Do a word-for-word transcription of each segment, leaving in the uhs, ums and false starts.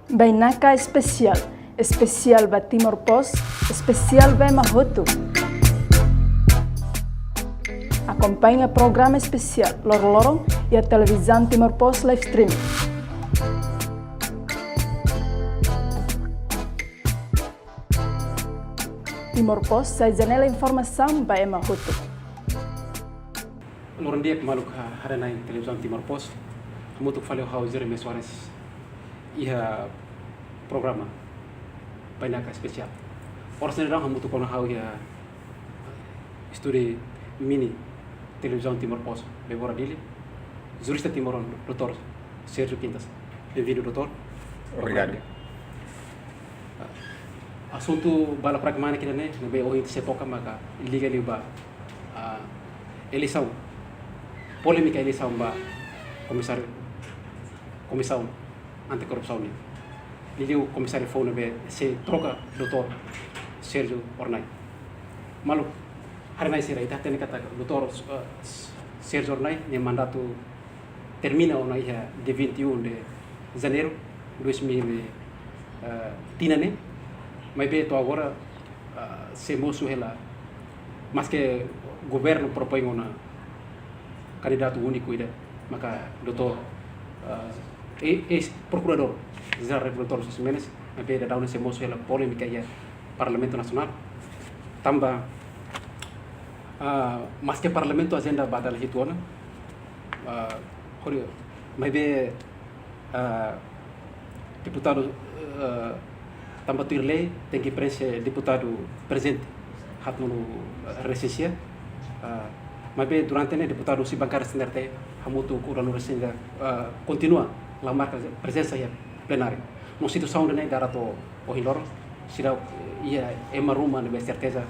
Bainaka Espesiál, espesiál ba Timor Post, espesiál ba ema hotu. Akompaña programa espesiál loron-loron iha Televizaun Timor Post live streaming. Timor Post sai janela informasaun ba ema hotu. Loron di'ak maluk ha-, haree-na'in Televizaun Timor Post. Hamutuk fali ho ha'u Jeremias Soares iha programa Bainaka Espesiál. Oras ne'e daudaun hamutuk ona ha'u iha estúdiu mini Televizaun Timor Post, Bebora Dili, jurista timoroan, doutór Sérgio Quintas. Bem-vindo, doutór. Obrigadu. Ah, asuntu balu pragmátiku ida-ne'e, ne'ebé ohin ita sei toka maka liga liu ba, ah, eleisaun, polémika eleisaun ba komisáriu, komisaun anti-korrupsaun nian. Liuliu komisáriu foun ne'ebé sei troka, doutór Sérgio Hornai. Maluk haree-na'in sira, ita hatene katak doutór, eh, Sérgio Hornai nia mandatu termina ona iha dia vinte e um de janeiro dois mil, eh, tinan ne'e. Maibé to'o agora, eh, sei mosu hela, maske governu propoin ona kandidatu úniku ida, maka doutór, eh, e-, eis-Prokuradór-Jerál Revolutóriu Ximenes, maibé daudaun ne'e sei mosu hela polémika iha Parlamentu Nasionál. Tanba, eh, maske Parlamentu ajenda batal hitu ona, eh, hori, maibé, eh, deputadu, eh, tanba tuir lei tenke prenxe deputadu prezente, haatnulu, eh, resin-sia. Eh, maibé durante ne'e deputadu husi bankada C N R T hamutuk ku danu resin-sia, eh, kontinua la marka prezensa iha plenáriu. No situasaun ida-ne'e garra to'o ohin loron, seidauk iha ema ruma ne'ebé serteza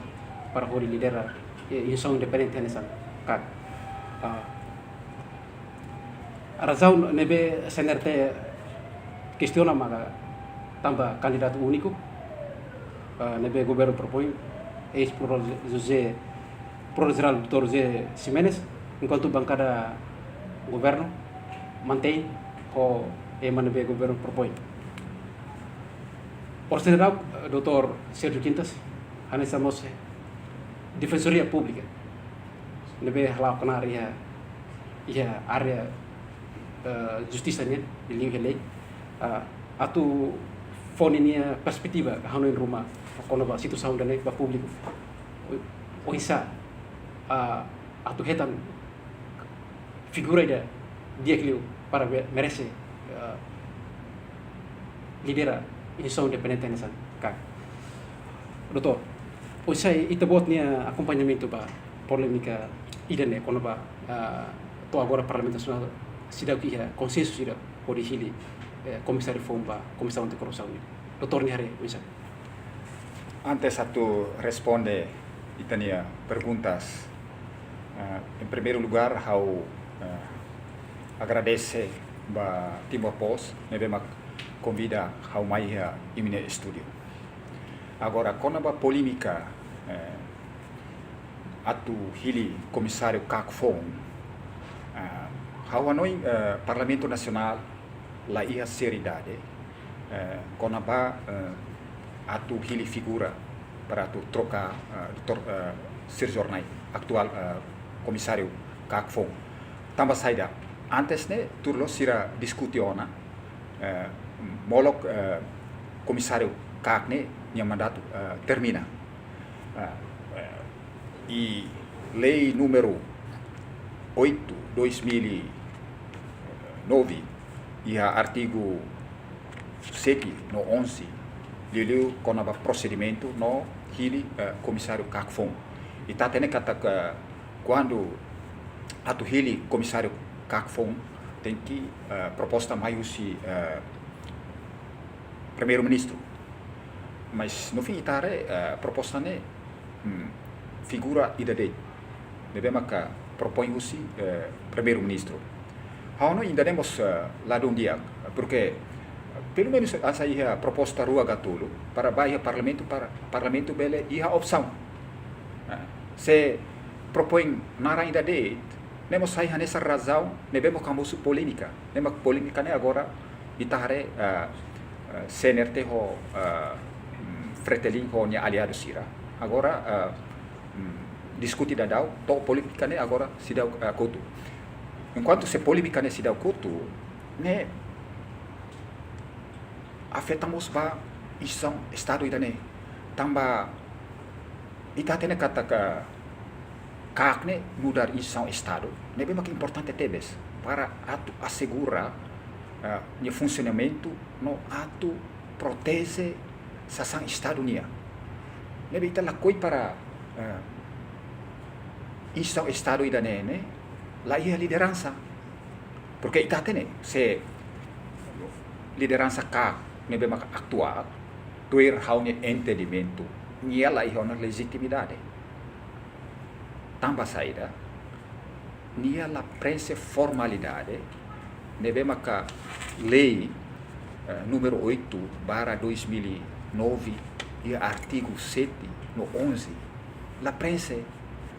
para hodi lidera, eh, instituisaun independente hanesan KAK. Eh, Razaun ne'ebé C N R T kestiona maka tanba kandidatu úniku, eh, ne'ebé governu propoin, eis-Prokuradór José, Prokuradór-Jerál doutór José Ximenes, enkuantu bankada governu mantein ho ema ne'ebé governu propoin. Oras ne'e daudaun, eh, doutór Sérgio Quintas, hanesan mós Defensoria Públika ne'ebé hala'o knaar iha, iha área, eh, justisa nian, liuliu iha lei, eh, atu fó ninia perspetiva ka hanoin ruma kona-ba situasaun ida-ne'e ba públiku. O-, oinsá, eh, atu hetan figura ida di'ak liu para be-, merese, eh, lidera instituisaun independente hanesan KAK. Doutór, oinsá ita-boot nia akompañamentu ba polémika ida-ne'e kona-ba, eh, to'o agora Parlamentu Nasionál seidauk iha konsensu ida hodi hili, eh, komisáriu foun ba Komisaun Anti-Korrupsaun nian. Doutór nia haree oinsá? Antes atu responde ita-nia perguntas, eh, em primeiro lugar, ha'u, eh, agradese ba Timor Post, ne'ebé mak konvida ha'u mai iha imi-nia estúdiu. Agora, kona-ba polémika, eh, atu hili komisáriu KAK foun, eh, ha'u hanoin, eh, Parlamentu Nasionál la iha seriedade, eh, kona-ba, eh, atu hili figura para atu troka, eh, doutór, eh, Sérgio Hornai, atuál, eh, komisáriu KAK foun. Tanba saida, antes ne'e, tuir loos sira diskute ona, eh, molok, eh, komisáriu KAK ne'e nia mandatu, eh, termina. Eh, eh, i lei númeru oito, dois mil e nove, iha artigu sete no onze, liuliu kona-ba prosedimentu no hili, eh, komisáriu KAK foun. Ita hatene katak kuandu atu hili komisáriu KAK foun, tenke, eh, proposta mai husi, eh, Primeiru-Ministru. Mas no fim ita haree, eh, proposta ne'e, hmm, figura ida de'it ne'ebé maka propoin husi, eh, Primeiru-Ministru. Ha'u hanoin ida-ne'e mós, eh, ladún di'ak, porque pelumenus hanesan iha proposta rua ka tolu para ba iha Parlamentu, para Parlamentu bele iha opsaun. Eh, se propoin naran ida de'it, ne'e mós sai hanesan razaun ne'ebé mós hamosu polémika. Ne'e mak polémika ne'e agora ita haree, eh, eh, C N R T ho, eh, mm, Fretilin ho nia aliadu sira. Agora, eh, mm, diskute daudaun, to'o polítika ne'e agora seidauk, eh, kotu. Enkuantu se polémika ne'e seidauk kotu, ne'e afeta mós ba instituisaun Estadu ida-ne'e. Tanba ita hatene katak KAK ne'e nu'udar instituisaun Estadu ne'ebé mak importante tebes para atu asegura, eh, nia funsionamentu no atu proteje sasán Estadu nian. Ne'ebé ita lakohi para, eh, instituisaun Estadu ida-ne'e ne'e la iha lideransa. Porke ita hatene, se lideransa KAK ne'ebé maka atuál, tuir ha'u-nia entendimentu, nia la iha ona lejitimidade. Tanba saida, nia la prenxe formalidade ne'ebé maka lei, eh, númeru oito barra dois mil e nove, iha artigu sete no onze, la prenxe.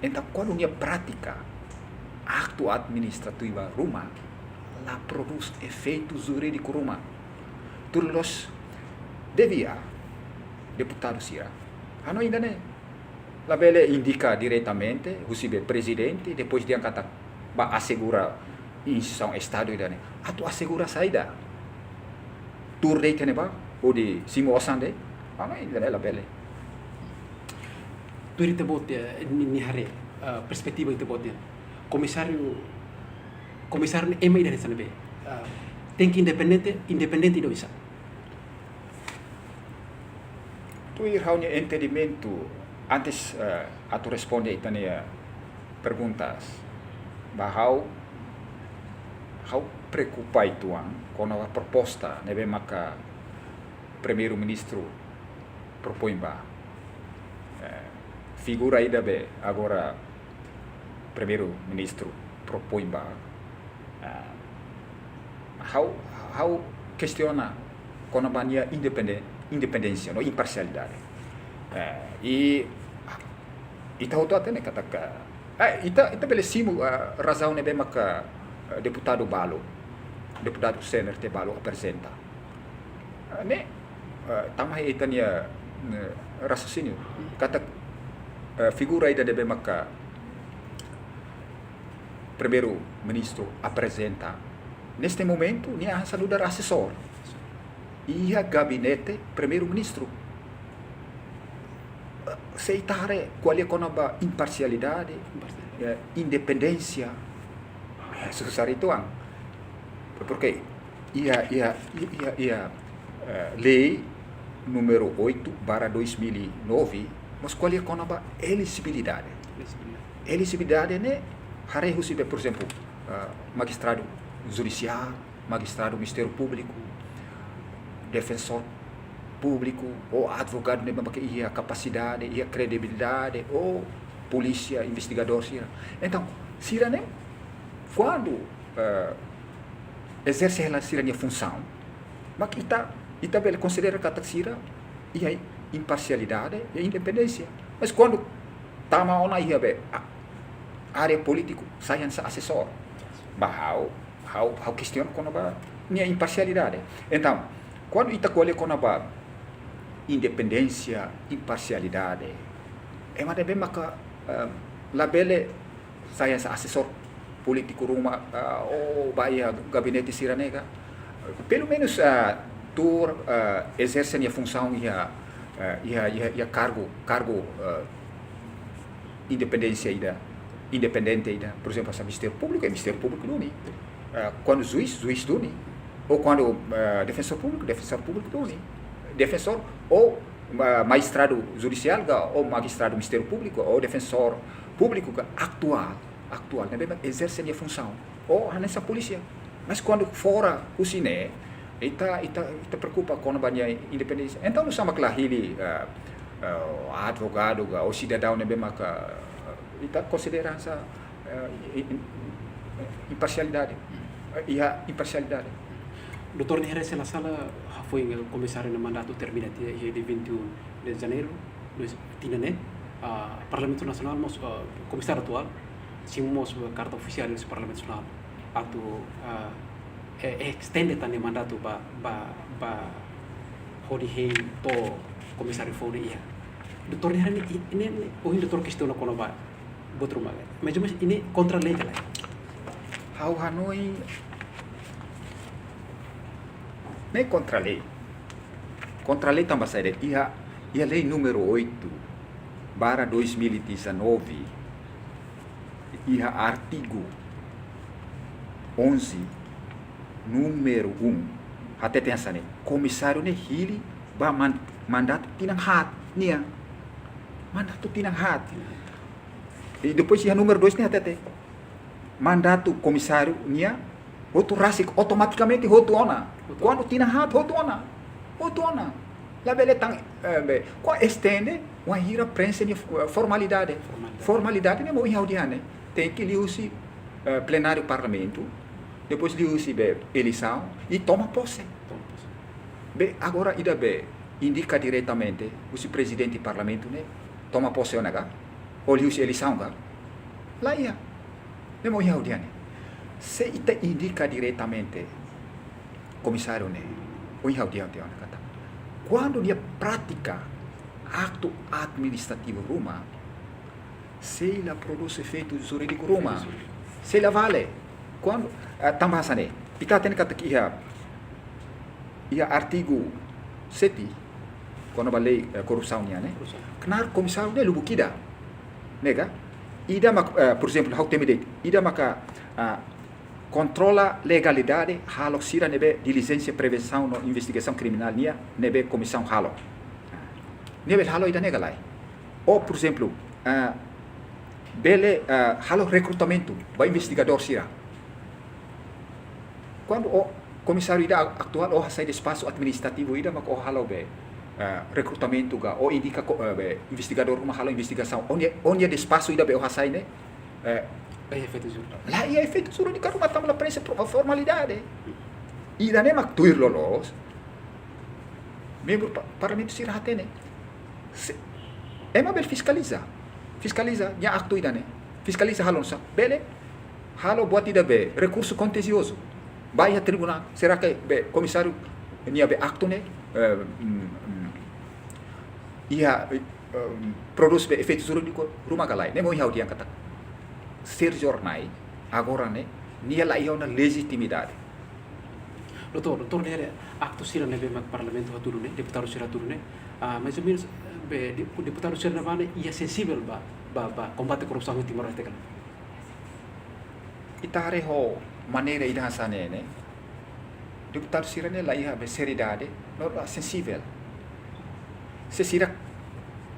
Entaun, kuandu nia prátika, aktu administrativa ruma, la prodús efeitu jurídiku ruma. Tuir loloos, devia deputadu sira hanoin ida-ne'e, labele indika diretamente husi be prezidente, depois dehan katak bá asegura instituisaun Estadu ida-ne'e. Atu asegura saida? Tuur de'it ne'ebá, hodi simu osan de'it? Hanoin ida-ne'e labele. Tuir ita-boot, eh, nia, nia haree, eh, perspetiva ita-boot nian, komisáriu, komisáriu ne'e ema ida hanesan ne'ebé, eh, tenke independente, independente ida oinsá? Tuir ha'u-nia entendimentu, antes, eh, atu responde ita-nia perguntas, ba ha'u, ha'u preokupa uitoan kona-ba proposta ne'ebé maka Primeiru-Ministru propoin ba. Eh, figura ida be agora Primeiru-Ministru propoin ba, eh, ha'u, ha'u kestiona kona-ba nia independen-, independénsia no imparsialidade. Eh, i ita hotu hatene katak, eh, ita, ita bele simu, eh, razaun ne'ebé maka, eh, deputadu balu, deputadu C N R T balu aprezenta. Eh, ne'e, eh, tama iha ita-nia, eh, raciocínio. Katak, eh, figura ida ne'ebé maka Primeiru-Ministru aprezenta, neste momentu, nia hanesan nu'udar asesór iha gabinete Primeiru-Ministru. Eh, se ita haree ko'alia kona-ba imparsialidade, imparsialidade, eh, independénsia, eh, susar uitoan. Porke iha, iha, iha, iha, eh, lei númeru oito barra dois mil e nove, mós ko'alia kona-ba elejibilidade. Elejibilidade. Elejibilidade ne'e haree husi be, por ezemplu, eh, magistradu judisiál, magistradu Ministériu Públiku, defensór públiku, ou advogadu ne'ebé maka iha kapasidade, iha kredibilidade, ou polísia, investigadór sira. Entaun, sira-ne'e, kuandu, eh, ezerse hela sira-nia funsaun, mak ita, ita bele konsidera katak sira iha imparsialidade, iha independénsia. Mas kuandu tama ona iha be, a-, área polítiku, sai hanesan asesór. Ba ha'u, ha'u, ha'u kestiona kona-ba nia imparsialidade. Entaun, kuandu ita ko'alia kona-ba independénsia, imparsialidade, ema ne'ebé maka, eh, labele sai hanesan asesór polítiku ruma, eh, ou ba iha gabinete sira-ne'e ka, pelumenus, eh, tuur, eh, ezerse nia funsaun iha, eh, iha, iha, iha kargu, kargu, eh, independénsia ida, independente ida, por ezemplu, hanesan Ministériu Públiku, eh, Ministériu Públiku duni. Eh, kuandu juís, juís duni. Ou kuandu, eh, defensór públiku, defensór públiku duni. Defensór, ou, eh, magistradu judisiál ka, ou magistradu Ministériu Públiku, ou defensór públiku ka atuál, atuál, ne'ebé ezerse nia funsaun. Ou hanesan polísia. Mas kuandu fora husi ne'e, ita, ita, ita preokupa kona-ba nia independénsia. Entaun, nusá mak la hili, eh, eh, advogadu ka, ou sidadaun ne'ebé maka, eh, ita konsidera hanesan, eh, i-, i-, imparsialidade. Eh, iha imparsialidade. Doutór, nia haree, se la sala, hafoin komisáriu nia mandatu termina tiha iha dia vinte e um de janeiro, dois, tinan ne'e, ah, Parlamentu Nasionál mós, ah, komisáriu atuál simu mós karta ofisiál husi Parlamentu Nasionál atu, ah, eh, estende tan nia mandatu ba, ba, ba, hodi hein to'o komisáriu foun ne'e iha. Doutór nia haree ne'e, ne'e, ne'e, ohin doutór kestiona kona-ba buat ruma ne'e. Mais ou menus ne'e kontra lei ka lae? Ha'u hanoin ne'e kontra lei. Kontra lei tanba saida? Iha, iha lei número oito barra dois mil e dezanove, iha artigu onze, número um, hateten hanesan ne'e: komisáriu ne'e hili ba man-, mandatu tinan haat nian. Mandatu tinan haat. I depois iha número dois ne'e hateten: mandatu komisáriu nian hotu rasik, automatikamente hotu ona. Hotu. Kuandu tinan haat, hotu ona. Hotu ona. Labele tan, eh, be, kuandu estende, wainhira prenxe nia, eh, formalidade. Formalidade. Formalidade ne'e mak ohin ha'u dehan ne'e. Tenke liuhusi, eh, plenáriu parlamentu, depois liuhusi be eleisaun i toma pose. Toma pose. Be, agora ida be indika diretamente husi prezidente parlamentu ne'e toma pose ona ka? Ou liuhusi eleisaun ka? La iha. Ne'e mak ohin ha'u dehan ne'e. Se ita indika diretamente komisáriu ne'e, ohin ha'u dehan tiha ona katak, kuandu nia pratika aktu administrativu ruma, sei la prodús efeitu jurídiku ruma. Efeitu jurídiku. Sei la vale. Kuandu, eh, tanba hanesan ne'e, ita hatene katak iha, iha artigu sete, kona-ba lei, eh, korrupsaun nian ne'e. Korrupsaun. Knaar komisáriu ne'e lubuk ida. Ne'e ka? Ida mak, eh, por ezemplu, ha'u temi de'it, ida maka, ah, kontrola legalidade halo sira ne'ebé dilijénsia prevensaun no investigasaun kriminál nian ne'ebé komisaun halo. Nia bele halo ida-ne'e ka lae? Ou, por ezemplu, ah, bele, ah, halo rekrutamentu ba investigadór sira. Kuandu ó komisáriu ida atuál, ó hasai despaxu administrativu ida mak ó halo be, ah, rekrutamentu ka, ó indika ko-, eh, be investigadór ruma halo investigasaun. Ó-nia, ó-nia despaxu ida be ó hasai ne'e, eh, la iha efeitu jurídiku. La iha efeitu jurídiku, karena tanba la prenxe pro-, formalidade. Ida-ne'e mak tuir loloos membru pa-, parlamentu sira hatene. Se, ema bele fiskaliza. Fiskaliza nia aktu ida-ne'e. Fiskaliza halo nusá? Bele halo buat ida be rekursu kontenciozu. Ba iha tribunál, será que be komisáriu nia be aktu ne'e, eh, mm, mm, iha, eh, prodús be efeitu jurídiku ruma ka lae? Ne'e mak ohin ha'u dehan katak, sira jornál agora ne'e, nia la iha ona lejitimidade. Doutór, doutór, ne'e aktu sira ne'ebé mak parlamentu hatudu ne'e, deputadu sira hatudu ne'e, ah, mais ou menus, eh, be, de-, deputadu sira ne'ebá ne'e iha sensivel ba, ba, ba kombate korrupsaun iha Timor-Leste ka lae? Ita haree ho maneira ida hanesan ne'e, ne'e. Deputadu sira-ne'e la iha be seriedade, no la sensivel. Se sira,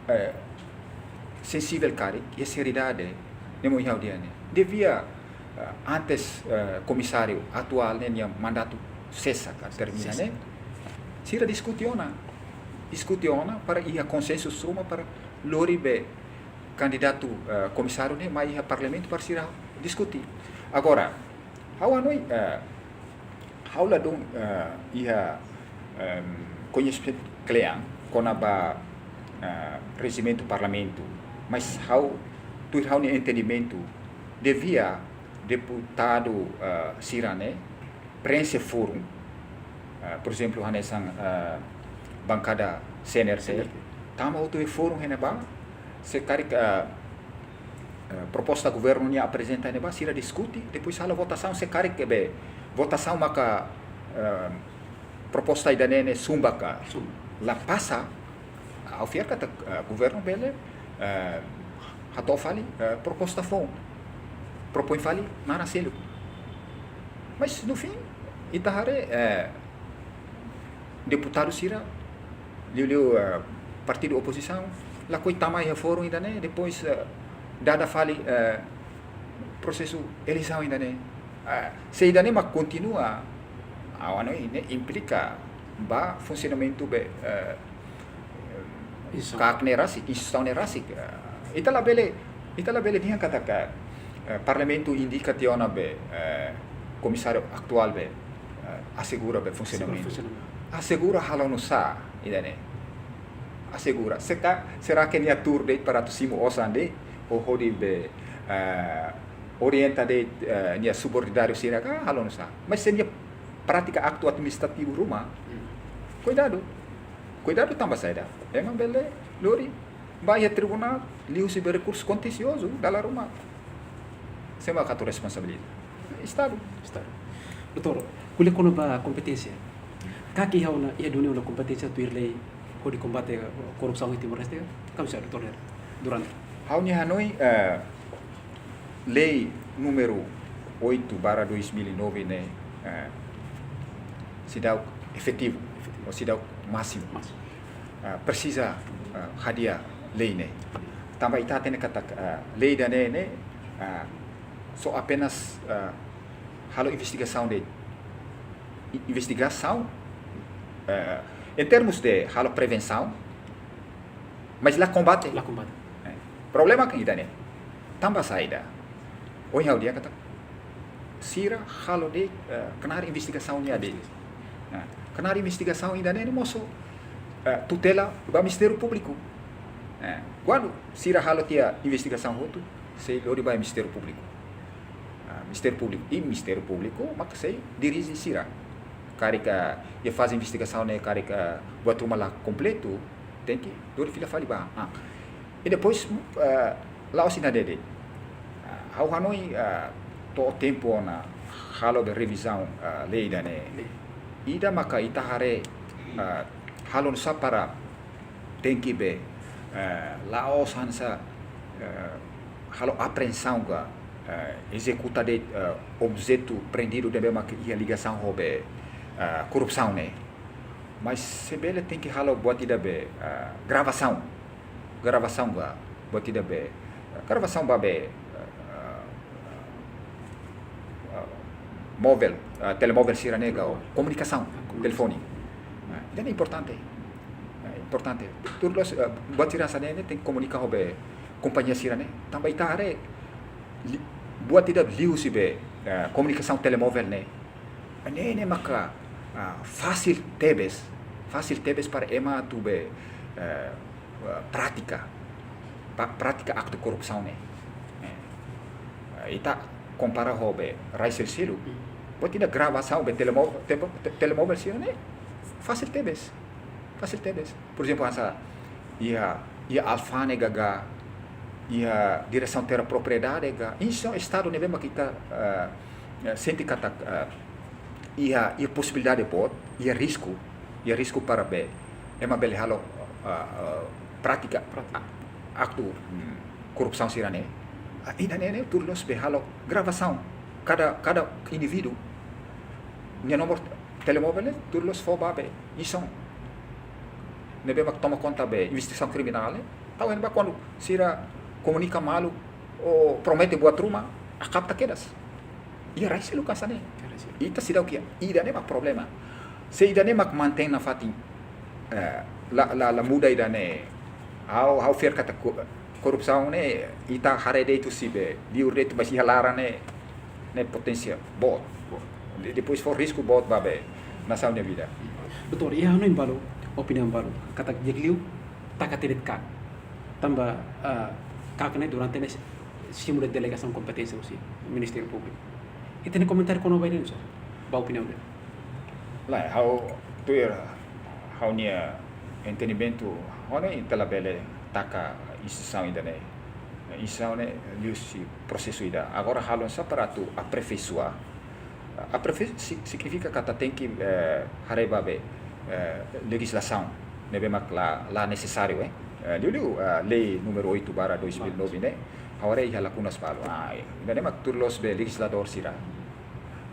eh, sensivel karik, iha seriedade, ne'e mak ohin ha'u dehan ne'e. Devia, eh, antes, eh, komisáriu atuál ne'e nia mandatu sesa ka termina, sesa, ne'e, sira diskute ona. Diskute ona para iha konsensu ruma para lori be kandidatu, eh, komisáriu ne'e mai iha parlamentu para sira diskute. Agora, ha'u hanoin, eh, ha'u ladún, eh, iha, em, koñesimentu kle'an kona-ba, eh, rejimentu parlamentu, mais ha'u, tuir ha'u-nia entendimentu, devia deputadu, eh, sira-ne'e prenxe fórum, eh, por ezemplu, hanesan, eh, bankada C N R T, C N R T, tama hotu iha fórum iha ne'ebá, se karik, eh, eh, proposta governu nia aprezenta iha ne'ebá, sira diskute, depois halo votasaun, se karik be votasaun maka, eh, proposta ida-ne'e ne'e sumba ka, sumba, la pasa, ha'u fiar katak, eh, governu bele, eh, hato'o fali, eh, proposta foun. Propoin fali naran seluk. Mais, no fim, ita haree, eh, deputadu sira, liuliu, eh, partidu opozisaun, lakohi tama iha fórum ida-ne'e, depois, eh, dada fali, eh, prosesu eleisaun ida-ne'e. Eh, se ida-ne'e mak kontinua, ha'u hanoin ne'e implika ba funsionamentu be, eh, instituisaun, KAK ne'e rasik, instituisaun ne'e rasik. Eh, ita labele, ita labele dehan katak, eh, parlamentu indika tiha ona be, eh, komisáriu atuál be, eh, asegura be funsionamentu. Asegura funsionamentu. Asegura halo nusá ida-ne'e? Asegura. Se ka, será que nia tuur de'it para atu simu osan de'it, ou hodi be, eh, orienta de'it, eh, nia subordinadu sira ka, halo nusá? Mais se nia pratika aktu administrativu ruma, hmm, kuidadu. Kuidadu tanba saida? Ema bele lori ba iha tribunál, liuhusi be rekursu kontenciozu, dala ruma. Sé mak atu responsabiliza? Estadu. Estadu. Doutór, ko'alia kona-ba kompeténsia. Karik iha ona, iha duni ona kompeténsia tuir lei hodi kombate korrupsaun iha Timor-Leste? Ka oinsá, doutór Durante? Ha'u-nia hanoin, eh, lei número oito barra dois mil e nove ne'e, eh, seidauk efetivu, efetivu, ou seidauk másimu. Másimu. Eh, presiza, eh, hadi'a lei ne'e. Tanba ita hatene katak, eh, lei ida-ne'e ne'e, eh, só apenas, eh, halo investigasaun de'it, i-, investigasaun, eh, em termos de halo prevensaun, mas la kombate. La kombate. Eh, problema kan ida-ne'e. Tanba saida? Ohin ha'u dehan katak sira halo de'it, eh, knaar investigasaun nia de'it. Eh, knaar investigasaun ida-ne'e ne'e mosu, eh, tutela ba Ministériu Públiku. Eh, kuandu sira halo tiha investigasaun hotu, sei lori ba Ministériu Públiku. Ah, Ministériu Públiku, i Ministériu Públiku mak sei dirije sira. Karik iha faze investigasaun ne'e, karik buat ruma la kompletu, tenke lori fila fali ba. Ah. I depois, eh, la'ós ida-ne'e de'it. Ah, ha'u hanoin, eh, to'o tempu ona halo be revizaun, eh, lei ida-ne'e. Lei. Ida maka ita haree, eh, halo nu'usá para tenke be, eh, la'ós hanesan, eh, halo apreensaun ka, eh, ezekuta de'it, eh, objetu prendidu ne'ebé mak iha ligasaun ho be, eh, korrupsaun ne'e. Mas se bele tenke halo buat ida be, eh, gravasaun. Gravasaun ka buat ida be, eh, gravasaun ba be, eh, eh, móvel, eh, telemóvel sira-ne'e ka, komunikasaun, telefone. Eh, ida-ne'e importante. Eh, importante. Tuir loos, eh, buat sira hanesan ne'e tenke komunika ho be kompañia sira-ne'e. Tanba ita haree li-, buat ida liuhusi be, eh, komunikasaun telemóvel ne'e. Ne'e, ne'e maka, ah, fasil tebes, fasil tebes para ema atu be, eh, eh, pratika, pa-, pratika aktu korrupsaun ne'e. Eh, eh, ita kompara ho be rai seluk-seluk. Hmm. Buat ida gravasaun be telemo-, te-, te-, telemóvel sira-ne'e fasil tebes. Fasil tebes. Por ezemplu, hanesan iha, iha Alfane ka, iha Diresaun Terra Propriedade ka, instituisaun Estadu ne'ebé mak ita, eh, eh, sente katak, eh, iha, iha posibilidade boot, iha risku, iha risku para be ema bele halo, eh, eh, pratika, pratika, a-, aktu, hmm, korrupsaun sira-ne'e. Ah, ida-ne'e ne'e tuir loos be halo gravasaun kada, kada indivíduu nia nomor telemóvel ne'e tuir loos fó ba be instituisaun ne'ebé mak toma konta be investigasaun kriminál ne'e. Tau iha ne'ebá, kuandu sira komunika malu ou promete buat ruma, ah, kapta kedas. Iha rai seluk hanesan ne'e. Iha rai seluk. Ita seidauk iha, ida-ne'e mak problema. Se ida-ne'e mak mantein nafatin, eh, la, la, la muda ida-ne'e. Ha'u, ha'u fiar katak ko-, korrupsaun ne'e, ita haree de'it husi be liur de'it, mas iha laran ne'e, ne'e poténsia boot. Boot. De-, depois fó risku boot ba be nasaun nia vida. Doutór, iha hanoin balu, opiniaun balu, katak di'ak liu taka tiha de'it KAK. Tanba, ah, KAK ne'e durante ne'e simu de'it delegasaun kompeténsia husi Ministériu Públiku. Ita-nia komentáriu kona-ba ida-ne'e, sir? Ba opiniaun de'it? Lae, ha'u tuir ha'u-nia entendimentu, ha'u hanoin ita labele taka instituisaun ida-ne'e. Instituisaun ne'e liuhusi prosesu ida. Agora halo nu'usá para atu aperfeisoa. Aperfei-, si-, signifika katak tenke, eh, haree ba be, eh, lejizlasaun ne'ebé mak la, la nesesáriu, eh. Eh, liuliu, eh, lei número oito barra dois mil e nove ne'e, ha'u haree iha lakunas balu. Ah, ida-ne'e mak tuir loos be lejizladór sira,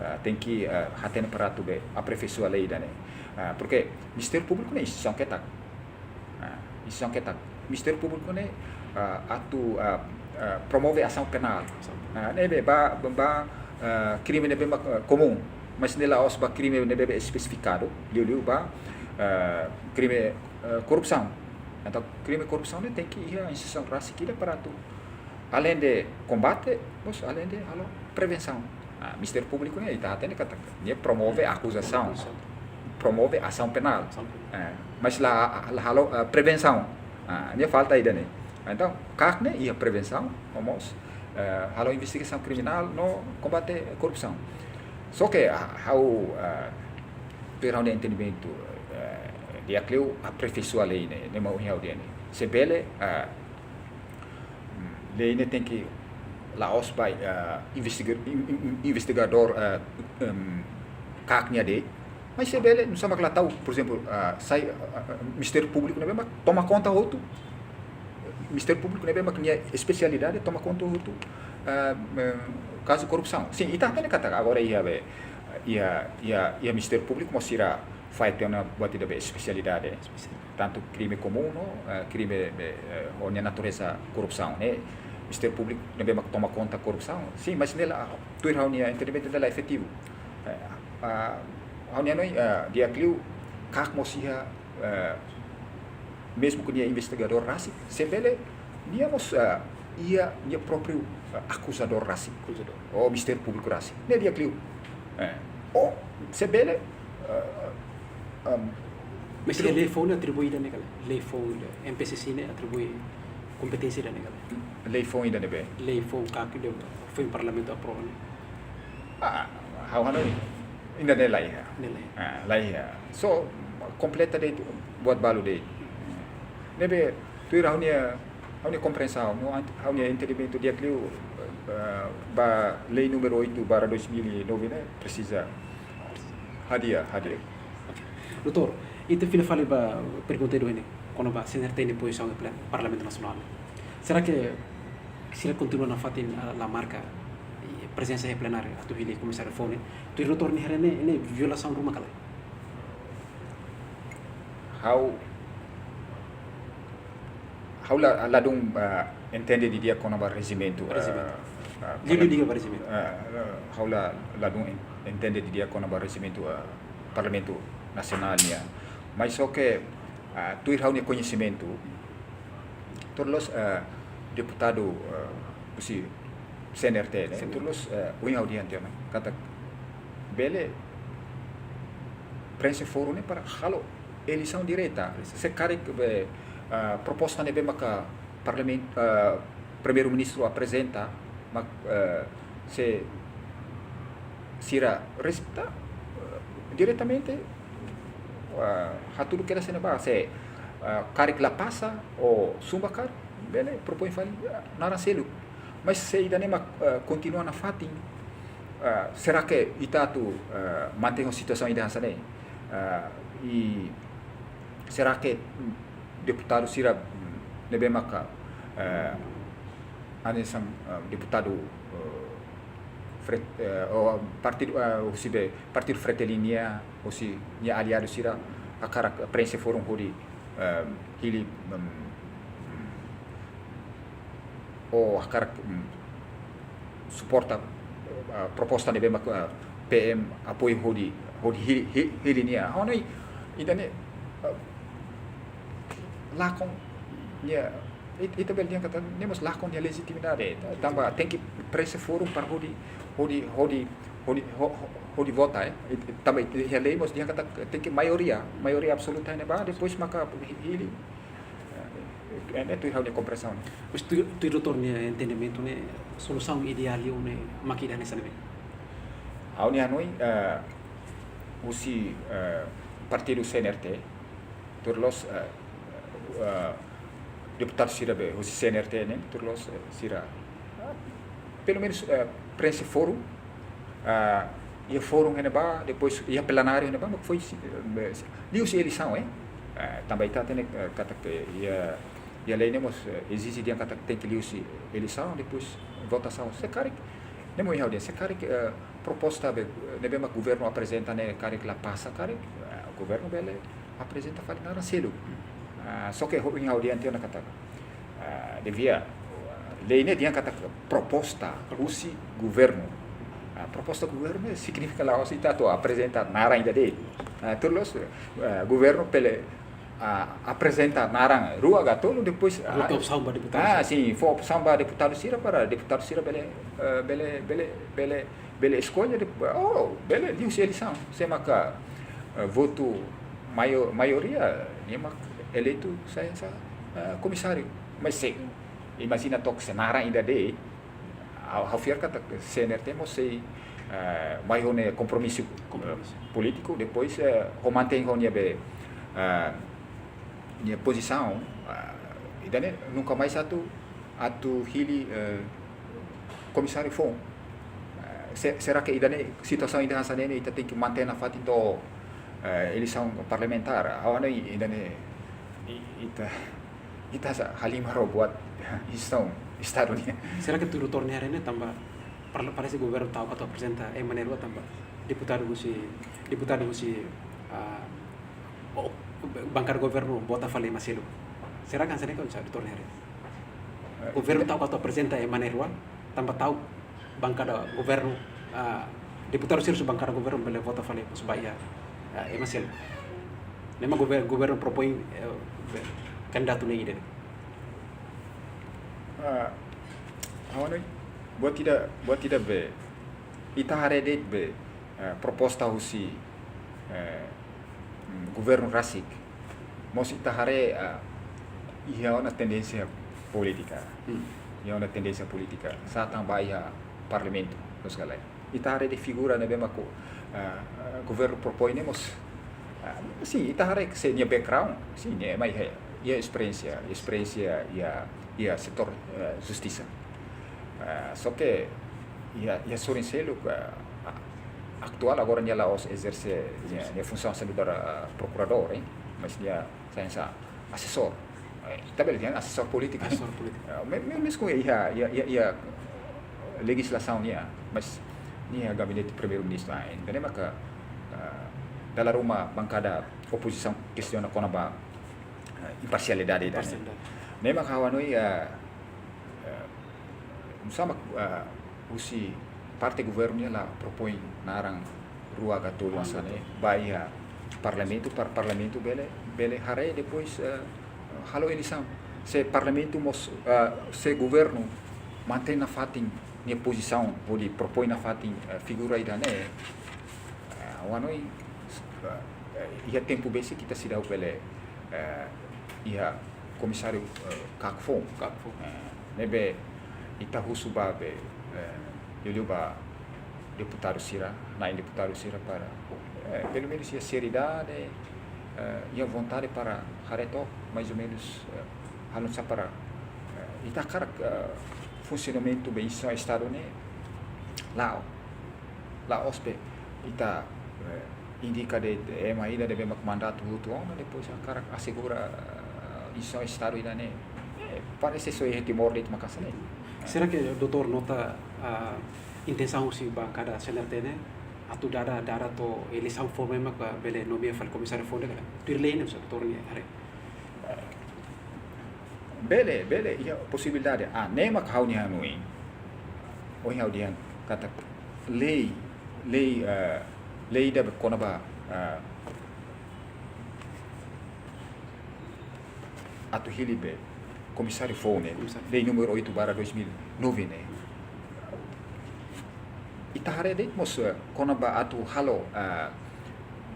eh, tenke, eh, hatene para atu be aperfeisoa lei ida-ne'e. Ah, porke Ministériu Públiku ne'e instituisaun ketak. Ah, instituisaun ketak. Ministériu Públiku ne'e, ah, atu, ah, ah, promove asaun penál. Asaun penál. Ah, ne'ebé ba, ba, ah, krime ne'ebé mak, ah, komún, mas ne'e la'ós ba krime ne'ebé espesifikadu, liuliu ba, ah, krime, ah, korrupsaun. Entaun, krime korrupsaun ne'e tenke iha instituisaun rasik ida para atu, além de kombate, mós além de halo prevensaun. Ah, Ministériu Públiku ne'e, ita hatene katak nia promove akuzasaun, promove asaun penál. Asaun penál. Eh, mas la, la halo, eh, prevensaun. Ah, nia falta ida-ne'e. Entaun, KAK ne'e iha prevensaun, no mós, eh, halo investigasaun kriminál no kombate korrupsaun. Só ke, ah, ha'u, ah, tuir ha'u-nia entendimentu, eh, Eh, di'ak liu aperfeisoa lei ne'e, ne'e mak ohin ha'u dehan ne'e. Se bele, ah, mm, lei ne'e tenke la'ós ba, ah, investiga-, in-, in-, in-, investigadór, ah, em, KAK nia de'it, mas se bele, nusá mak la tau, por ezemplu, ah, sai, ah, ah, Ministériu Públiku ne'ebé mak toma konta hotu, Ministériu Públiku ne'ebé mak nia espesialidade toma konta hotu, ah, em, kazu korrupsaun. Sin, ita hatene katak agora iha be, iha, iha, iha Ministériu Públiku mós sira fahe tiha ona buat ida be espesialidade. Tantu krime komún no, eh, krime be, eh, ho nia natureza korrupsaun, ne'e. Ministériu Públiku ne'ebé mak toma konta korrupsaun. Sin, mas ne'e la, tuir ha'u-nia entendimentu ne'e la efetivu. Eh, ah, ha'u-nia hanoin, eh, di'ak liu KAK mós iha, eh, mezmu ke nia investigadór rasik, se bele nia mós, eh, iha nia própriu, eh, akuzadór rasik. Akuzadór. Ou Ministériu Públiku rasik. Ne'e di'ak liu. Eh, ou se bele, eh, em, Mas iha lei foun ne'e atribui ida-ne'e ka lae? Lei foun ida, M P C C ne'e atribui kompeténsia ida-ne'e ka lae? Lei foun ida-ne'ebé? Lei foun KAK ida foin Parlamentu aprova ne'e. Ah, ha'u hanoin, ida-ne'e la iha. Ne'e la iha. Ah, la iha. So, kompleta de'it, buat balu de'it. Ne'ebé, tuir ha'u-nia, ha'u-nia komprensaun, no, ant-, ha'u-nia entendimentu di'ak liu, eh, ba lei númeru oito barra dois mil e nove ne'e, presiza hadi'a, hadi'a. Ok. Doutór, ita fila fali ba pergunta ida ne'e, kona-ba C N R T nia pozisaun iha plen-, Parlamentu Nasionál. Será ke sira kontinua nafatin, ah, la marka, eh, prezensa iha plenáriu atu hili komisáriu foun ne'e? Tuir doutór nia haree ne'e, ne'e violasaun ruma ka lae? Ha'u, ha'u la, ladún, ah, entende didi'ak kona-ba rejimentu, ah, Rejimentu. ah, Liu, liu, parla-, liu ba rejimentu. Ah, ah, ha'u la, ladún en-, entende didi'ak kona-ba rejimentu, ah, Parlamentu Nasionál nian. Mas só ke, ah, tuir ha'u-nia koñesimentu, tuir loloos, eh, deputadu, eh, husi C N R T ne'e, C N R T. Tuir loloos, eh, ohin ha'u dehan tiha ona, katak bele preenxe fórum ne'e para halo eleisaun direta. Preenxe. Se karik be, eh, proposta ne'ebé maka parlamen-, eh, Primeiru-Ministru aprezenta, mak, eh, se sira rejeita, eh, diretamente, eh, hatudu kedas iha ne'ebá, se, eh, karik la pasa, ou sumbakar, bele propoin fali, eh, naran seluk. Mas se ida-ne'e mak, eh, kontinua nafatin, eh, será ke ita atu, eh, mantein ho situasaun ida hanesan ne'e? Eh, i será ke, mm, deputadu sira, mm, ne'ebé maka, eh, hanesan, eh, deputadu, eh, Fret-, eh, ou partidu, eh, husi be, partidu Fretilin nian, husi nia aliadu sira hakarak preenxe fórum hodi, eh, hili, mm, ou hakarak, mm, suporta, eh, proposta ne'ebé mak, eh, P M apoiu hodi, hodi hili, hi-, hili nia. Ha'u hanoin, ida-ne'e, eh, lakon nia, it-, ita bele dehan katak ne'e mós lakon nia lejitimidade. Tanba tenke preenxe fórum para hodi, hodi, hodi, hodi, ho-, ho-, hodi vota, eh. It-, it-, tanba it-, iha lei mós dehan katak tenke maioria, maioria absoluta iha ne'ebá, depois maka hi-, hili. Eh, ne'e tuir ha'u-nia komprensaun. Mas tuir, tuir doutór nia entendimentu ne'e, solusaun ideál ne'e mak ida hanesan ne'ebé? Ha'u-nia hanoin, eh, husi, eh, partidu C N R T, tuir loloos, eh, eh, deputadu sira be husi C N R T ne'e, tuir loloos, eh, sira, eh, pelumenus, eh, preenxe fórum, eh, iha fórum iha ne'ebá, depois iha plenáriu iha ne'ebá, mak foin si-, eh, si-, liuhusi eleisaun, eh. Eh, tanba ita hatene, eh, katak iha, iha lei ne'e mós, eh, ezije dehan katak tenke liuhusi eleisaun, depois votasaun. Se karik, ne'e mak ohin ha'u dehan, se karik, eh, proposta be, eh, ne'ebé mak governu aprezenta ne'e karik la pasa karik, eh, governu bele aprezenta fali naran seluk. Ah, só ke ho-, ohin ha'u dehan tiha ona katak, ah, devia, ah, lei ne'e dehan katak proposta husi governu. Ah, proposta governu ne'e signifika la'ós ita atu aprezenta naran ida de'it. Ah, tuir loloos, eh, governu bele, ah, aprezenta naran rua ka tolu, depois, ah, Rua ke opsaun ba deputadu ah, sira. Sin, fó opsaun ba deputadu sira para deputadu sira bele, eh, bele, bele, bele, bele eskolla de, oh, bele liuhusi eleisaun. Sé maka, eh, votu maio-, maioria, nia mak eleitu sai hanesan, eh, komisáriu. Mas se imajina took se naran ida de'it, ha'u, ha'u fiar katak C N R T mós sei, eh, mai ho nia kompromisu, eh, Kompromisu. polítiku, depois, eh, ho mantein ho nia be, eh, nia pozisaun, eh, ida-ne'e nunka mais atu, atu hili, eh, komisáriu foun. Eh, se-, será que ida-ne'e situasaun ida hanesan ne'e ita tenke mantein nafatin to'o, eh, eleisaun parlamentár? Ha'u hanoin ida-ne'e i-, ita, ita sa halimar ho buat instituisaun Estadu nian. Será que tuir doutór nia haree ne'e tanba par-, parese governu ta'uk atu aprezenta ema na'in-rua tanba deputadu husi, deputadu husi, ah, o, bankada governu vota fali ema seluk. Será que hanesan ne'e ka oinsá, doutór nia haree? Eh, Governu ita ta'uk atu aprezenta ema na'in-rua tanba ta'uk bankada governu, ah, deputadu sira husi bankada governu bele vota fali mós ba iha, ah, ema seluk. Ne'e mak gover-, governu propoin, eh, be-, kandidatu ne'e ida. Ah, ha'u hanoin, buat ida, buat ida be, ita haree de'it be, eh, proposta husi, eh, mm, governu rasik. Mós ita haree, eh, iha ona tendénsia polítika. Hmm. Iha ona tendénsia polítika. Sá tan ba iha parlamentu, loos ka lae. Ita haree de'it figura ne'ebé mak, eh, governu propoin ne'e mós, eh, sin, ita haree sira-nia background, sin, ema iha, iha esperiénsia, esperiénsia iha, iha setór, eh, justisa. Eh, só que iha, iha sorin seluk, eh, a-, atuál agora nia la'ós ezerse nia, nia funsaun hanesan nu'udar, eh, prokuradór, eh, mas nia sai hanesan asesór. Eh, ita bele dehan asesór polítiku. Asesór polítiku. Eh, me-, me-, mezmu iha, iha, iha, iha lejislasaun nian, mas nia iha gabinete primeiru-ministru, ah, entaun ne'e maka, eh, dala ruma bankada opozisaun kestiona kona-ba, eh, imparsialidade ida-ne'e. Imparsialidade. Ne'e maka ha'u hanoin, eh, eh, nusá mak, eh, husi parte governu nian la propoin naran rua ka tolu hanesan ne'e ba iha parlamentu, para parlamentu bele, bele haree depois, eh, halo eleisaun. Se parlamentu mós, eh, se governu mantein nafatin nia pozisaun hodi propoin nafatin, eh, figura ida-ne'e, eh, ha'u hanoin, eh, iha tempu besik ita seidauk bele, eh, iha komisáriu, eh, kaak foun. Kaak foun. Eh, ne'ebé ita husu ba be, eh, liuliu ba deputadu sira, na'in deputadu sira para, eh, pelumenus iha seriedade, eh, iha vontade para haree took, mais ou menus, eh, halo nu'usá para, eh, ita hakarak, eh, funsionamentu be instituisaun Estadu ne'e la'o. La'ós be ita, eh, indika de'it ema ida ne'ebé mak mandatu hotu ona, depois hakarak asegura, eh, instituisaun Estadu ida-ne'e. Eh, parese só iha Timor de'it mak hanesan ne'e. Será que doutór nota, ah, intensaun husi bankada C N R T ne'e atu dada, dada to'o eleisaun foun mak bele nomeia fali komisáriu foun ne'e ka lae? Tuir lei ne'e, doutór nia haree. Bele, bele, iha posibilidade. Ah, ne'e mak ha'u-nia hanoin. Ohin ha'u dehan katak lei, lei, eh, lei ida be kona-ba, eh, atu hili be komisáriu foun ne'e. Komisáriu. Lei númeru oito barra dois mil e nove ne'e. Ita haree de'it mós, eh, kona-ba atu halo, eh,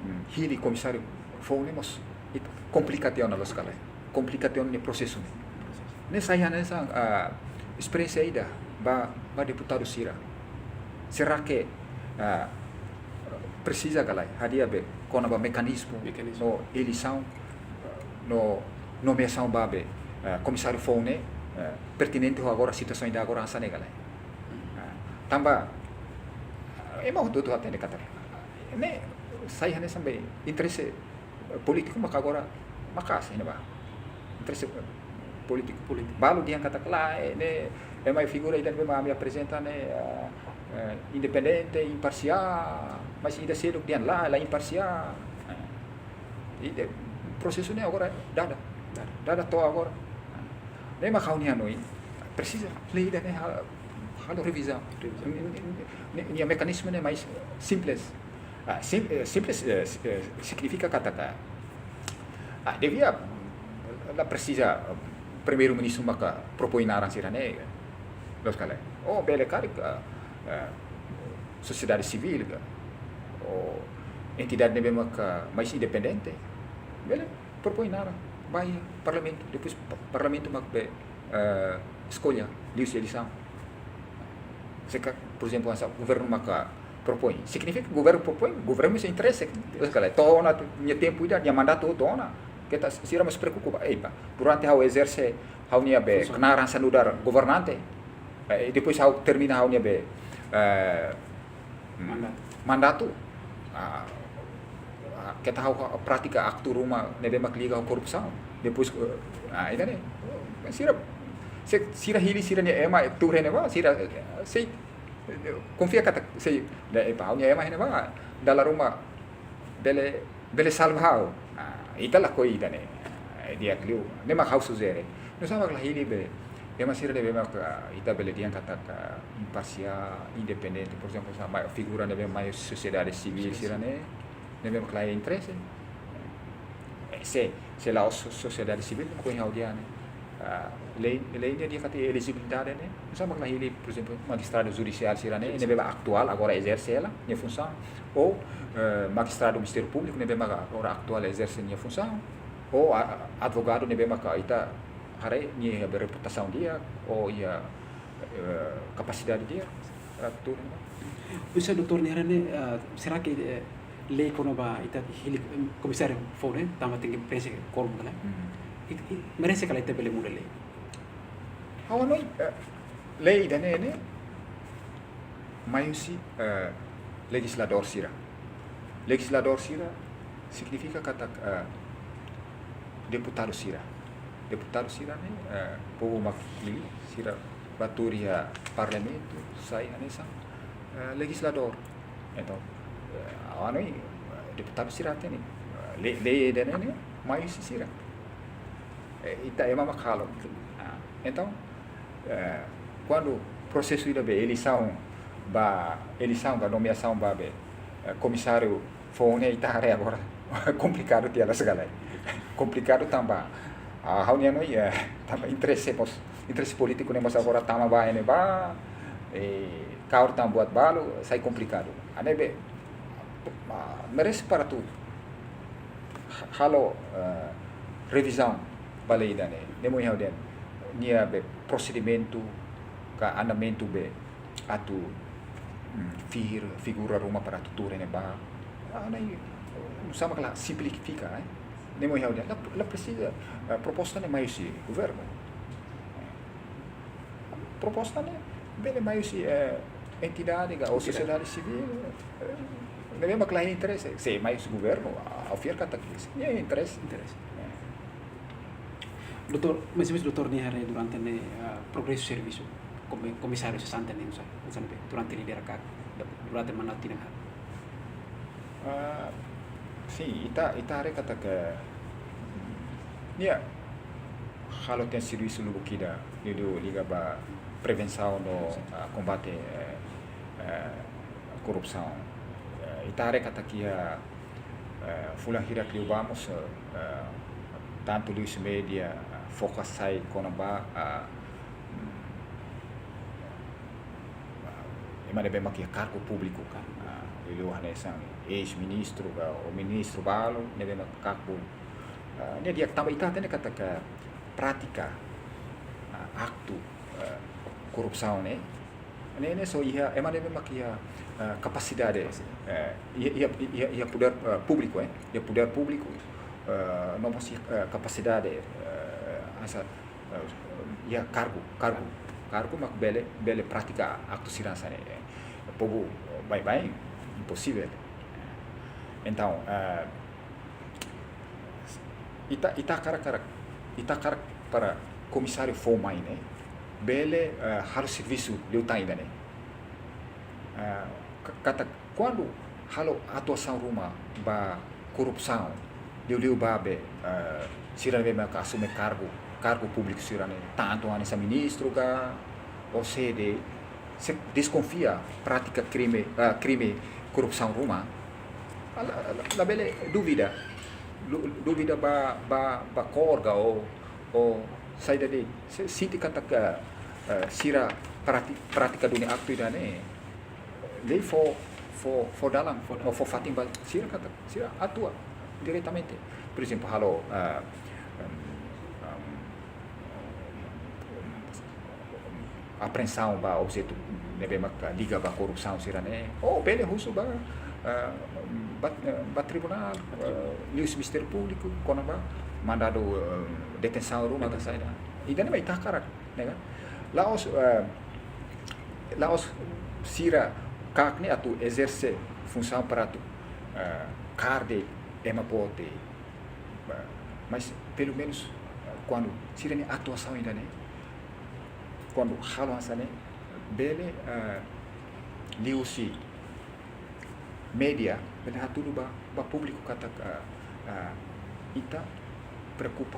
mm, hili komisáriu foun ne'e mós ita komplika tiha ona, loos ka lae. Komplika tiha ona nia prosesu ne'e. Ne'e sai hanesan, ah, esperiénsia ida ba, ba deputadu sira. Será que, ah, presiza ka lae hadi'a be kona-ba mekanizmu, Mekanizmu. no eleisaun, no nomeasaun ba be, ah, komisáriu foun ne'e, ah, pertinente ho agora situasaun ida agora hanesan ne'e ka lae? Ah, tanba, ah, ema hotu-hotu hatene katak ne'e sai hanesan be interese polítiku maka agora maka'as iha ne'ebá. Interese polítiku. Polítiku. Balu dehan katak lae, ne'e, ema figura ida ne'ebé mak ami aprezenta ne'e, eh, eh, independente, imparsiál, mas ida seluk dehan lae, la imparsiál. Eh, ida, prosesu ne'e agora dada. Dada. Dada to'o agora. Ne'e mak ha'u-nia hanoin, presiza lei ida-ne'e ha-, halo revizaun. Revizaun. Ne'e, ne'e, ne'e, ne'e mekanizmu ne'e mais simples. Ah, sim-, eh, simples, eh, si-, eh, signifika katak, ah, devia, la presiza, eh, primeiru-ministru maka propoin naran sira-ne'e, loos ka lae. Ou bele karik, ah, eh, sosiedade sivíl ka, ou entidade ne'ebé maka mais independente, bele propoin naran ba iha parlamentu, depois pa-, parlamentu mak be, eh, eskolla liuhusi eleisaun. Se ka, por ezemplu, hanesan governu maka propoin. Signifika governu propoin, governu mós interese. Sekali, to'o ona nia tempu ida, nia mandatu to'o ona. Keta sira mós preokupa, ei, ba. Durante ha'u ezerse ha'u-nia be, funsaun, knaar hanesan nu'udar governante. Eh, depois ha'u termina ha'u-nia be, eh, mandatu. Mandatu. Ah, ah, keta ha'u pratika aktu ruma ne'ebé mak liga ho korrupsaun. Depois, eh, ah, ida-ne'e. Sira, se sira hili sira-nia ema tuur iha ne'ebá, sira, eh, sei, eh, konfia katak, sei, da, eh, ha'u-nia ema iha ne'ebá, dala ruma bele, bele salva ha'u. Ah, ita lakohi ida-ne'e. Ah, di'ak liu. Ne'e mak ha'u sujere. Nusá mak la hili be, ema sira ne'ebé mak, ah, ita bele dehan katak, ah, imparsiál, independente, por ezemplu, hanesan figura ne'ebé mai sosiedade sivíl sira-ne'e, ne'ebé mak la iha interese. Eh, se, se la'ós so-, sosiedade sivíl, ne'e mak ohin ha'u dehan ne'e. Ah, lei, lei ne'e dehan katak elejibilidade ne'e, nusá mak la hili, por ezemplu, magistradu judisiál sira-ne'e, ne'ebé mak atuál, agora ezerse hela nia funsaun, ou, eh, magistradu Ministériu Públiku ne'ebé mak agora atuál ezerse nia funsaun, ou a-, a-, advogadu ne'ebé mak ita haree nia reputasaun di'ak, ou iha, eh, kapasidade di'ak, eh, tuur iha ne'ebá. Pois é, doutór, nia haree ne'e, eh, será que, eh, lei kona-ba ita hili, eh, komisáriu foun ne'e, tanba tenke preenxe quórum ka lae? Hmm. I, i, merese ka lae ita bele muda lei? Ha'u hanoin, eh, lei ida-ne'e ne'e mai husi, eh, lejizladór sira. Lejizladór sira signifika katak, eh, deputadu sira. Deputadu sira-ne'e, eh, povu mak hili, sira bá tuur iha parlamentu, sai hanesan, eh, lejizladór. Entaun, eh, ha'u hanoin, eh, deputadu sira hatene, eh, lei, lei ida-ne'e ne'e mai husi sira. Eh, ita ema mak halo. Ah, entaun, eh, kuandu prosesu ida be eleisaun ba, eleisaun ka nomeasaun ba be, eh, komisáriu foun ne'e ita haree agora komplikadu tiha ona sekali. Komplikadu tanba, ah, ha'u-nia hanoin, eh, tanba interese mós, interese polítiku ne'e mós agora tama ba iha ne'ebá, eh, kaer tan buat balu, sai komplikadu. Hanesan be, ah, merese para atu ha-, halo, eh, revizaun ba lei ida-ne'e. Ne'e mak ohin ha'u dehan, nia be prosedimentu ka andamentu be atu, mm, fihir figura ruma para atu tuur iha ne'ebá. Ah, ne'e, nusá mak la simplifika, eh. Ne'e mak ohin ha'u dehan, la, la presiza, eh, proposta ne'e mai husi governu. Proposta ne'e bele mai husi, eh, entidade ka, ou, entidade, sosiedade sivíl, eh, ne'ebé mak la iha interese. Se mai husi governu, ah, ha'u fiar katak nia iha interese. Interese. Eh. Doutór, mais ou menos doutór nia haree durante ne'e, ah, progresu servisu komi-, komisáriu sesante ne'e, nusá, nusá ne'ebé, durante lidera ka, durante mandatu tinan haat. Ah, sin, ita, ita haree katak, mm, nia halo tiha servisu lubuk ida, liuliu liga ba prevensaun no, ah, kombate, eh, eh, korrupsaun. Eh, ita haree katak iha, eh, fulan hirak liubá mós, eh, tantu liuhusi média, eh, foka sai kona-ba, ah, mm, ema ne'ebé mak iha kargu públiku. Kargu. Ah, liuliu hanesan eis-ministru ka, ou ministru balu ne'ebé mak kargu. Ah, ne'e di'ak tanba ita hatene katak prátika, ah, aktu, ah, korrupsaun ne'e, ne'e, ne'e só iha ema ne'ebé mak iha, ah, kapasidade, kapasidade, eh, iha, iha, iha, iha podér, ah, públiku, eh, iha podér públiku, ah, no mós iha, ah, kapasidade, eh, hanesan, eh, iha kargu, kargu, kargu mak bele, bele pratika aktu sira hanesan ne'e. Povu baibain, imposivel. Entaun, eh, ita, ita hakarak, hakarak, ita hakarak para komisáriu foun mai ne'e bele, eh, halo servisu liután ida-ne'e. Eh, ka-, katak kuandu halo atuasaun ruma ba korrupsaun, liuliu ba be, eh, sira ne'ebé mak asume kargu, kargu públiku sira-ne'e, tantu hanesan ministru ka, ou sé de'it, se deskonfia prátika krime, eh, krime korrupsaun ruma, la, la, labele dúvida, lu-, dúvida ba, ba, ba kór ka ou, ou saida de'it, se sente katak, eh, sira prati-, pratika duni aktu ida-ne'e, lei fó, fó, fó dalan, fó dalan, ou fó fatin ba sira katak sira atua diretamente. Por ezemplu, halo, ah, em, em, apreensaun ba objetu ne'ebé mak liga ba korrupsaun sira-ne'e, ou bele husu ba, ah, ba, ah, ba tribunál, ah, liuhusi Ministériu Públiku, kona-ba mandadu, ah, detensaun ruma ka saida. Ida-ne'e mak ita hakarak, ne'e kan? La'ós, ah, la'ós sira KAK ne'e atu ezerse funsaun para atu, ah, kaer de'it ema boot, ah, mas pelumenus, ah, kuandu sira-nia atuasaun ida-ne'e, kuandu halo hanesan ne'e, bele, ah, liuhusi média, bele hatudu ba, ba públiku katak, ah, ah, ita preokupa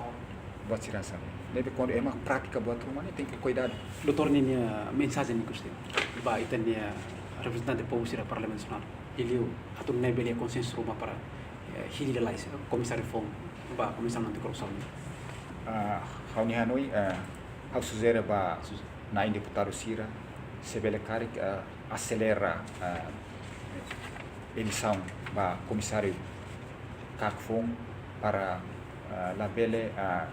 buat sira hanesan ne'e. Ne'ebé kuandu ema prátika buat ruma ne'e, tenke kuidadu. Doutór ninia mensajen ikus de'it ba ita-nia reprezentante povu sira Parlamentu Nasionál, liuliu atu nune'e bele konsensu ruma para, eh, hili lalais, eh, komisáriu foun ba Komisaun Antikorrupsaun. Ah, ha'u-nia hanoin, ah, ha'u sujere ba na'in deputadu sira, se bele karik, ah, aselera, ah, eleisaun ba komisáriu KAK foun para, ah, labele, ah,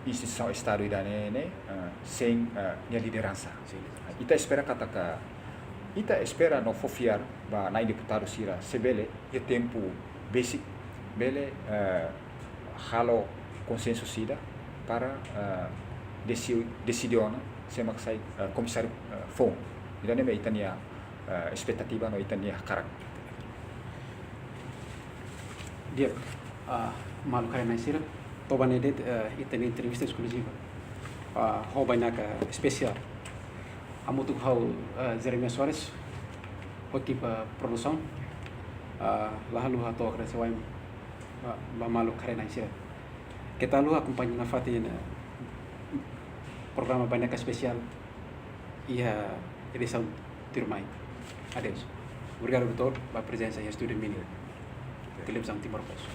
instituisaun Estadu ida-ne'e, ah, sein, ah, nia lideransa. Sin. Ita espera katak, ita espera no fó fiar ba na'in deputadu sira, se bele, iha tempu besik, bele, ah, halo konsensu ida para, ah, desi-, deside ona sé mak sai, ah, komisáriu, ah, foun. Ida-ne'e mak ita-nia, ah, espetativa no ita-nia hakarak. Di'ak, ah, maluk haree-na'in sira, to'o ba ne'e de'it, ah, ita-nia entrevista eskluziva, ah, ho bainaka espesiál. Hamutuk ho ha'u, ah, Jeremias Soares, ho ekipa produsaun, ah, la haluha hato'o agradese wa'in ba, ba maluk haree-na'in sira. Keta haluha akompaña nafatin, eh, programa Bainaka Espesiál iha edisaun tuirmai. Adeus. Obrigadu, doutór, ba prezensa iha estúdiu Mini Televizaun Timor Post.